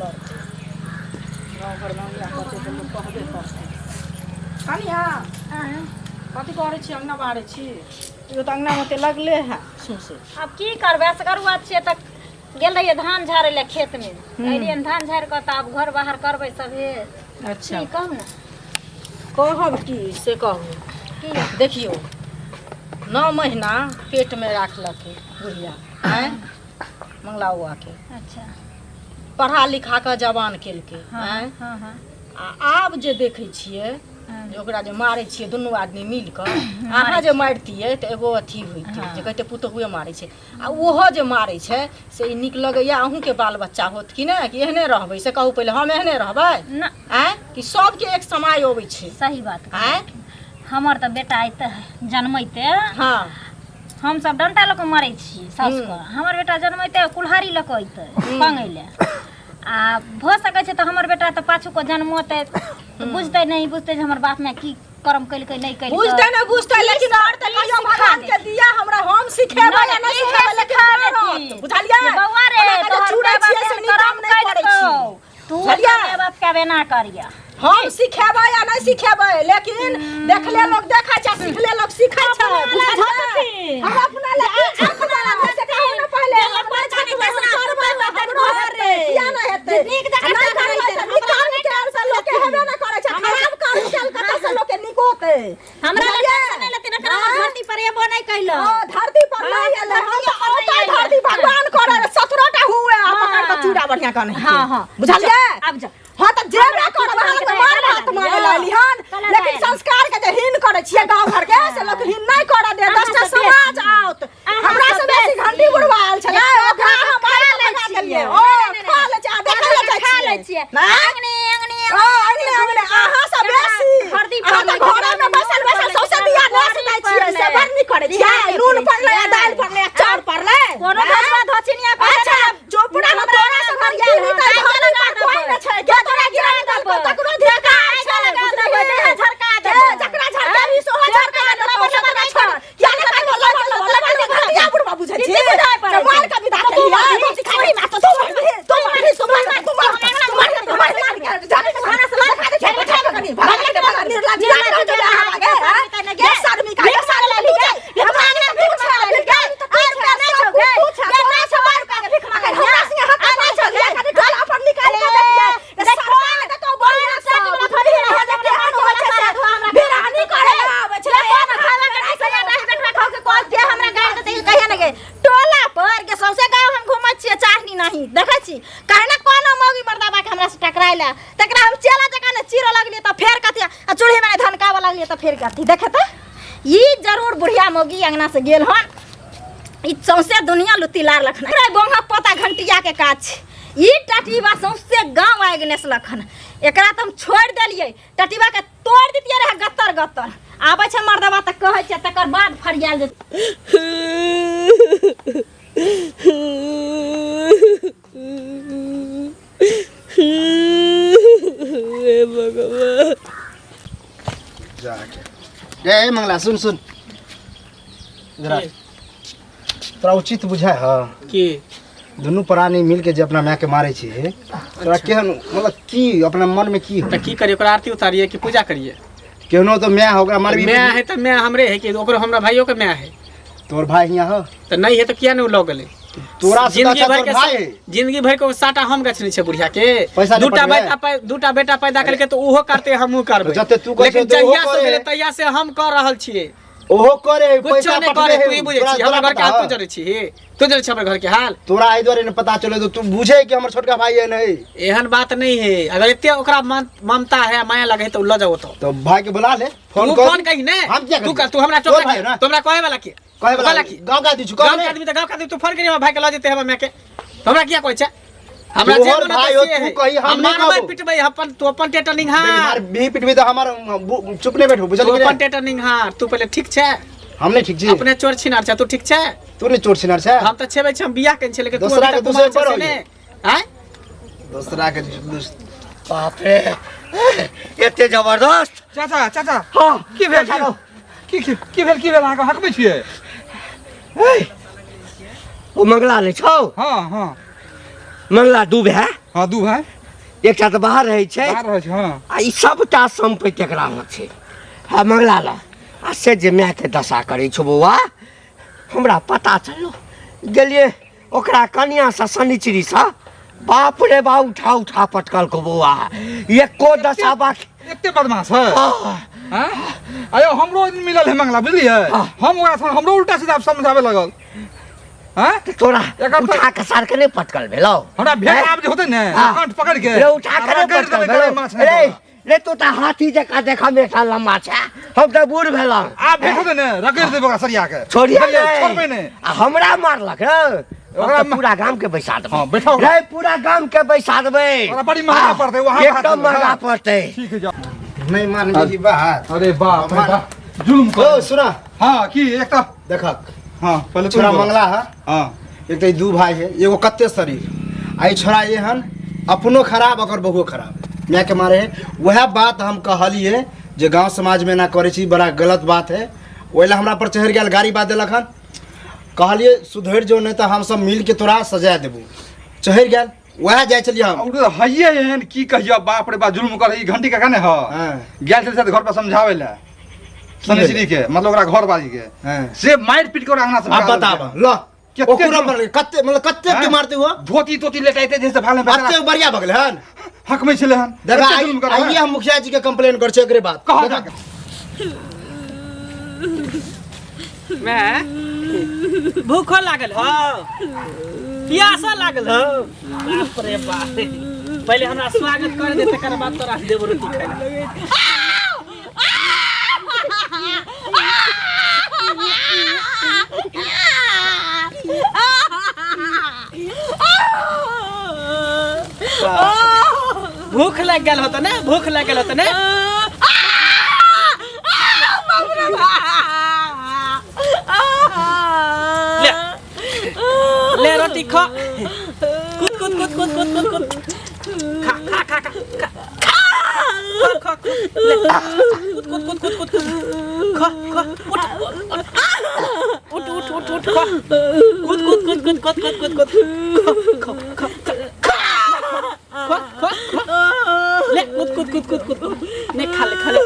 लड़तै। गाँव घरमे इएह करतै तऽ लोक कहबे करतै। कनिया, कथी करै छी? अङ्गना बाहरै छी? इहो तऽ अङ्गनामे तऽ लगले है सौंसे। आब की करबै, असगरुआ छियै तऽ गेल रहियै धान झाड़ै लए खेतमे। अयलियै धान झाड़ि कऽ तऽ आब घर बाहर करबै सभे। अच्छा। की कहू ने? कहब की से कहू। की? देखियौ, 9 महीना पेटमे राखलकै बुढ़िया, आँय, मंगला बौआके। पढ़ा लिखा कऽ जवान केलकै। आँय? हँ हँ। आ आब जे देखै छियै जे ओकरा जे मारै छियै दुनू आदमी मिल कऽ, अहाँ जे मारितियै तऽ एगो अथी होइतै जे कहितै पुतोहुए मारै छै। आ ओहो जे मारै छै से ई नीक लगैया? अहूँके बाल बच्चा होत कि नहि? कि एहने रहबै से कहू पहिले, हम एहने रहबै? ना। आँय, कि सबके एक समय अबै छै। सही बात। आँय? हमर तऽ बेटा अयतै जनमैते, हमसब डंटा लऽ कऽ मारै छी सासुके। हमर बेटा जनमैते कुल्हाड़ी लऽ कऽ अयतै पंगै लए। आ भऽ सकै छै तऽ हमर बेटा तऽ पाछू कऽ जनमतै तऽ बुझतै नहि बुझतै जे हमर बाप माय की कर्म केलकै, नहि केलकै। बुझतै नहि बुझतै, लेकिन और तऽ कहियो सिखा भगवान के देथिन। दिया हमरा, हम सिखेबै या नहि इहे सिखेबै, लेकिन सिखा मारत। देथिन। बुझलियै? जे बौआ रे, ओना कऽ जे तोहर चूड़ै माय बाप छियै से एहन नीक काम कर्म नहि करै छी। केलकौ। तू बुझलियै? माय बाप के आब एना करिया। हम सिखेबै या नहि सिखेबै, लेकिन देखले लोक देखै छै, सिखले लोक सीखै छै। बुझलियै? हम अपना लए की झपबै से कहू ने पहिले। हम नहि झपबै, हम करबै तऽ हमरो हेतै। किया नहि हेतै? नीक जकाँ नहि करबै तऽ नीक कर्म कयल से लोकके हेबे नहि करै छै। खराब कर्म कयल कतऽ से लोकके नीक होतै? हमरा लए बुझलियै? टेंशन नहि लेथिन, एखन हमर धरती पर एबो नहि कैलक। हँ, धरती पर नहि एलै। हम तऽ औतै धरती भगवान करे 17 टा हुए आ पकड़ कऽ चूड़ा बढ़िया कऽ नहि। हँ, हँ। बुझलियै? आब जा। हँ, तऽ जेबे करब। अहाँ तऽ मार भात मारे लगली हन, कला लेकिन दालि। संस्कार के जे हीन करै छियै गाँव घर के, से लोक हीन नहि करऽ दे। 10टा अहाँ सब समाज आओत। अहाँ हमरा सब से बेसी बेसी। घंटी बुढ़वा आयल छलै, ओकरा हम मारि खा कऽ लै भगा छियै। देलियै। ओ खा लै छियै आ देखै लए जाइ खा लै छियै। छियै। नहि? अंगने अंगने। ओ अंगने अंगने अहाँ सब बेसी। हरदी अहाँ तऽ पड़लै, घरे में बैसल बैसल सौंसे दिया नेस दै छियै, से बड़ नीक करै छियै। नून पड़लै आ दालि पड़लै आ चाउर पड़लै। कोनो आँय? धोचवा धोचिनिया अच्छा, चोपड़ा में तोरा से घंटी नहीं तऽ धरती पर कोई नहि छै। के तोरा गिरा देलकौ तकरो धिक्कार छै, बुझलिही? झरका के जकरा झरकेबही सेहो झरका देतौ, से तोरा छोड़। किया नहि कहलौ लबर लबर लबर लबर घंटिया बुढ़बा बुझै छी? किछु बुझाइ पड़ै जे मारि कऽ विदा केलियै। धोती खाली मार तऽ तू मारबिही, तू मारबिही, तू मारबिही, तू मारबिही, तू मारबिही, तू मारबिही, मारबिही, जाने के खाना से मार खा दे छै, बैठा के कनी, भगा के भगा, निर्लज्ज जाने रहो जो यहाँ आगे, हाँ? दस आदमी का, दस आदमी तू छै, हमरा आगे तू छै, भिखारी तऽ तू छै, सब कुछ तू छै, तोरा से मार के अखन हमरा संगे हाथ नहि छौ, कनी टोला पर निकालि के देखियै, सरकार के तो बढ़िया से बुझलियै, जे केहन होइ छै से बिरानी करे आबै छै। टोला पर के सौंसे गाँव हम घूमै छियै, चाहनी नहीं देखै छी काहे ना कोनो मौगी मर्दाबा के हमरा से टकराइला, तकरा हम चेला जकाँ ने चीरऽ लगलियै तऽ फेर कथी आ चूल्ही में धनकाबऽ लगलियै तऽ फेर कथी। देखे तऽ ई जरूर बुढ़िया मौगी अंगना से गेल हन। ई सौंसे दुनिया लुत्ती लार लखन रे बोंगा पोता घंटिया के काज छै। ई टटीबा सौंसे गाँव आगि नेसलक हन। एकरा तऽ हम छोड़ि देलियै, टटीबा के तोड़ि दितियै रहे गत्तर गत्तर। आबै छै मर्दबा तऽ कहै छै, तकर बाद फरियाल जेतै। हे भगवान। जाके ए मंगला, सुन सुन इधर आ। तोरा उचित बुझाय ह की? दुनू प्राणी मिल के जे अपना माय के मारे छी, तोरा केहन, मतलब की अपना मन में की हो? तऽ की करिए, ओकरा आरती उतारिए कि पूजा करिए? केहनो तो माय हो, ओकरा मारबी? माय है तऽ माय हमरे है कि ओकरो? हमरा भाइयों के माय है। तोर भाई हियां हो? तऽ नहीं है तऽ किया नहीं लऽ गेलै? तोरा से तऽ जिंदगी अच्छा भर तोर के भाई है। जिंदगी भर के ओ साटा हम गछने छै बुढ़िया के। पैसा नहि दूटा पठबै? बेटा दूटा बेटा पैदा करके तऽ ओहो करते, हमहूँ करबै। जते तू करै लेकिन छै, तऽ ओहो जहिया से करे। गेलै तहिया से हम कऽ रहल छियै। ओहो करे है, कुछो पैसा नहि पठबै करे। है। तू ही बुझै तोरा छी हमर तोरा घर के हाल? पता तू जनै छी, तू जनै छी हमर घर के हाल? तोरा एहि दुआरे नहि पता चले तऽ तू बुझे कि हमर छोटका भाई है नहीं। एहन बात नहीं है। अगर एते ओकरा ममता है, माया लगे है, तो लऽ जाओ तो। तो भाई के बुला ले, फोन तू कर। फोन कही ने। हम किया तू करियै? तू हमरा तोर टोकरा भाई ना? तू हमरा कहे वाला के? कहे वाला की? गाँव का आदमी छु, गाँव कहे के ने। आदमी तऽ गाँव के आदमी, तू फोन करी, हमरा भाई के लऽ जेतै हमरा माय के। तो हमरा किया कहै छै? हमरा जे तोहर मन भाई हेतै हो, से तू है। कही, हम हम नहि मारबै कहबौ। पिटबै, अपन तू अपन टेटर देख, निहार। मार भी पिटबी तऽ हमर चुप नहि बैठू, बुझल तू कि अपन नहि? टेटर निहार तू पहिले, ठीक छै? हम नहि ठीक छी? अपने चोर छिनार छै, तू ठीक छै? तू नहि चोर छिनार छै? हम तऽ छेबै छी, हम बियाह केने छी, लेकिन तू दोसरा अभी के तक कुमार दूसरे पर छै से हो। ने आँय? दोसरा के बाप रे, एते जबरदस्त! चाचा, चाचा। हाँ। की भेल? की की की भेल? की भेल अहाँके? हकबै छियै? ओ मंगला नहि छौ? हँ हँ। मंगला दू भाय। हाँ दू भाई एकटा तऽ बाहर रहै छै बाहर रहै छै हाँ आ ई सबटा सम्पत्ति एकरा लग छै हँ मंगला ला आ से जे मायके दशा करै छौ बौआ हमरा पता चललो गेलियै ओकरा कनियासँ शनिचरीसँ बाप रे बा उठा उठा पटकल को बौआ एको दशा बाकी एते बदमाश है आह, हाँ? अयो हमरो एक दिन मिलल है मंगला बुझलियै हाँ। हम ओकरा हमरो उल्टा सीधा समझावे लगल हाँ तोरा एकर तऽ- उठा के सार के नहि पटकल भेलौ हमरा भेंट आब जे होतै ने हाँ। कंठ पकड़ के रे उठा के हमरा नहि गड़ि पटकल देबै गरइ भेलौ माछ नहि रे तोरा। रे तू तऽ हाथी जकाँ देखऽ मे एकटा लम्बा छै हम तऽ बूढ़ भेलहुँ आब भेंट होतै ने रगड़ि देबै ओकरा सरिया के छोड़िया बुझलियै? नहि। छोड़बै नहि आ हमरा मारलक रे ओकरा ओकरा पूरा गाम के बैसा देबै हाँ, बैठाउ ओकरा। रे पूरा गाम के बैसा देबै ओकरा बड़ी महंगा पड़तै, वहाँ एकदम भात महंगा हाँ। पड़तै ठीक है जाओ नहीं मान बात अरे बाप रे बाप जुल्म ओ कर सुना हाँ की एक तऽ देखक हाँ पहले तू छोरा बोल। मंगला है हाँ एक तऽ ई दू भाई है एगो कते शरीर आ ई छोरा एहन अपनो खराब ओकर बहुओ खराब माय के मारे है वएह बात हम कहलिए जे गांव समाज में एना करै छी बड़ा गलत बात है ओहि लए हमरा पर चढ़ि गेल गाड़ी बात देलक हन कहलिए सुधरि जो नहीं तऽ हमसब मिल के तोरा सजा देबू चढ़ि गेल वएह जाइ छलियै हम ओ तऽ हइए एहन की कहियो बाप रे बाप जुल्म कर ई घंटी का ने ह हाँ। गेल छल घर पर समझावे ला सनेश्री के मतलब ओकरा घर बाजी के हाँ। से मारि पीट के ओकरा अंगना से आब भगा बताब देलकै। ल कते ओकरो जुल्म- मारलकै कते मतलब कते के हाँ? मारते हुआ धोती तोती लेटाइते जैसे भाले में कते बढ़िया भगल हन हकमै छलै हन देखा एते जुल्म करऽ, आइए हम मुखिया जी के कंप्लेन कर छियै एकरे बात कहाँ देखा। जाके? मैं भूखो लागल हो प्यासो लागल हो बाप रे बाप पहिले हमरा स्वागत कर दे तकर बाद तोरा देब रोटी खाइ ला। भूख लग गेल होत ने भूख लग गेल होत ने ले ले रोटी खा कूद कूद कूद कूद कूद कूद कूद खा खा खा खा खा खा खा खा ले कूद कूद कूद कूद कूद कूद खा खा उठ उठ उठ उठ उठ खा कूद कूद कूद कूद कूद कूद कूद कूद खा खा खा खा खा खा ले कूद कूद कूद कूद कूद नहीं खा ले खा ले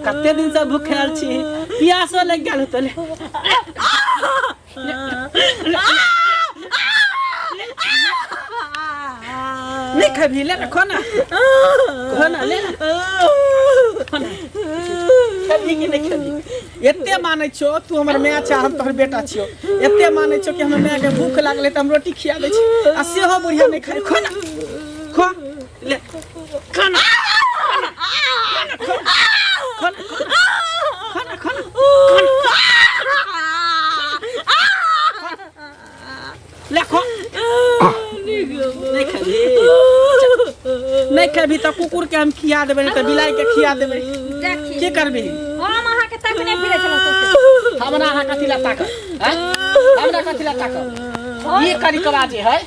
कते दिन से भूखायल छी प्यासो लग गेल होतै ले नहीं खेबही ले ना खो ना खो ना ले ना खो ना खेबही कि नहीं खेबही एते मानै छियो तू हमर माय छै हम तोहर बेटा छियो एते मानै छियो कि हमर माय के भूख लागलै तऽ हम रोटी खिया दै छी आ सेहो बुढ़िया नहि खाइ खो ना खो ले खो ना खो ना खो ना खो ना खो ना ले खो नहीं खेबही नहीं खेबही तऽ कुकुर के हम खिया देबै नहीं तऽ बिलाइ के खिया देबै देखी की करबही हम अहाँके तकने फिरै छलहुँ सौंसे। हमरा अहाँ कथी ला ताकब आँय? हमरा कथी ला ताकब ई करिकवा जे है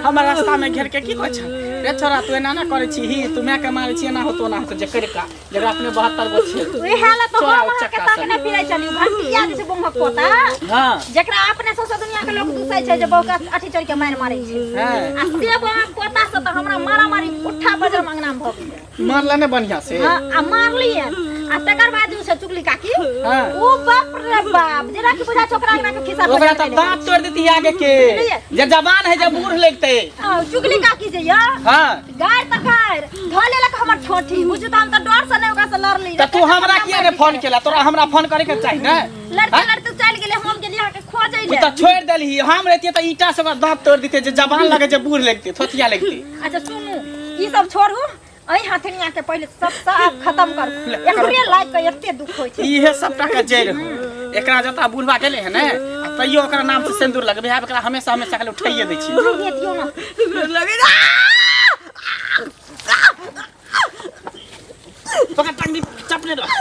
हमर रास्ता में घेर के की कहै छै रे छोरा तू एना ना करै छी ही तू माय के मारै छी एना होतो ओना होतो जे करिका जकरा अपने 72 गो छै उएह ला तऽ चोरा हम अहाँके चक्का तकने फिरै छलियै घंटिया जे छै बौहक पोता हाँ जकरा अपने सौंसे दुनिया के लोग दूसै छै जे बौका अथी चढ़ के मारि मारै छै हाँ आ से बौहक पोता से तऽ हमरा मारामारी उठा बजर अंगना में भऽ गेलै मारला ने बढ़िया से हाँ, आ मारलियै आ तकर बाद जे छै चुगली काकी हाँ। ओ बाप रे बाप जेना कि बुझा छोकरा अंगना के खिस्सा ओकरा तऽ दांत तोड़ देती आगे के बुझलियै? जे जवान है जे बूढ़ लगते हाँ, चुगली काकी जे यऽ हाँ गारि तऽ गारि धऽ लेलक हमर ठोठी बुझू तऽ हम तऽ डर से नहि ओकरा से लड़ली तऽ तू हमरा किया ने फोन केला तोरा हमरा फोन करे के चाही ने लड़ते हाँ? लड़ते चलि गेलै हम गेलियै अहाँके खोजै तू लए तऽ छोड़ि देलही हम रहितियै तऽ ईटा से ओकरा दांत तोड़ देतियै जे जवान लगे जे बूढ़ लगते थोथिया लगते अच्छा सुनू ई सब छोड़ू एहि हथनिया के पहिले सब साफ खत्म करू एकरे लाइक के एते दुख होइ छै इहे सबटा के जड़ि हो एकरा जता बुढ़वा गेलै है ने आ तैयो ओकरा नाम से सिंदूर लगबे है एकरा हमेशा हमेशा खाली उठाइए दै छी उठाइए दियौ ना पकड़ टांगनी चपने रह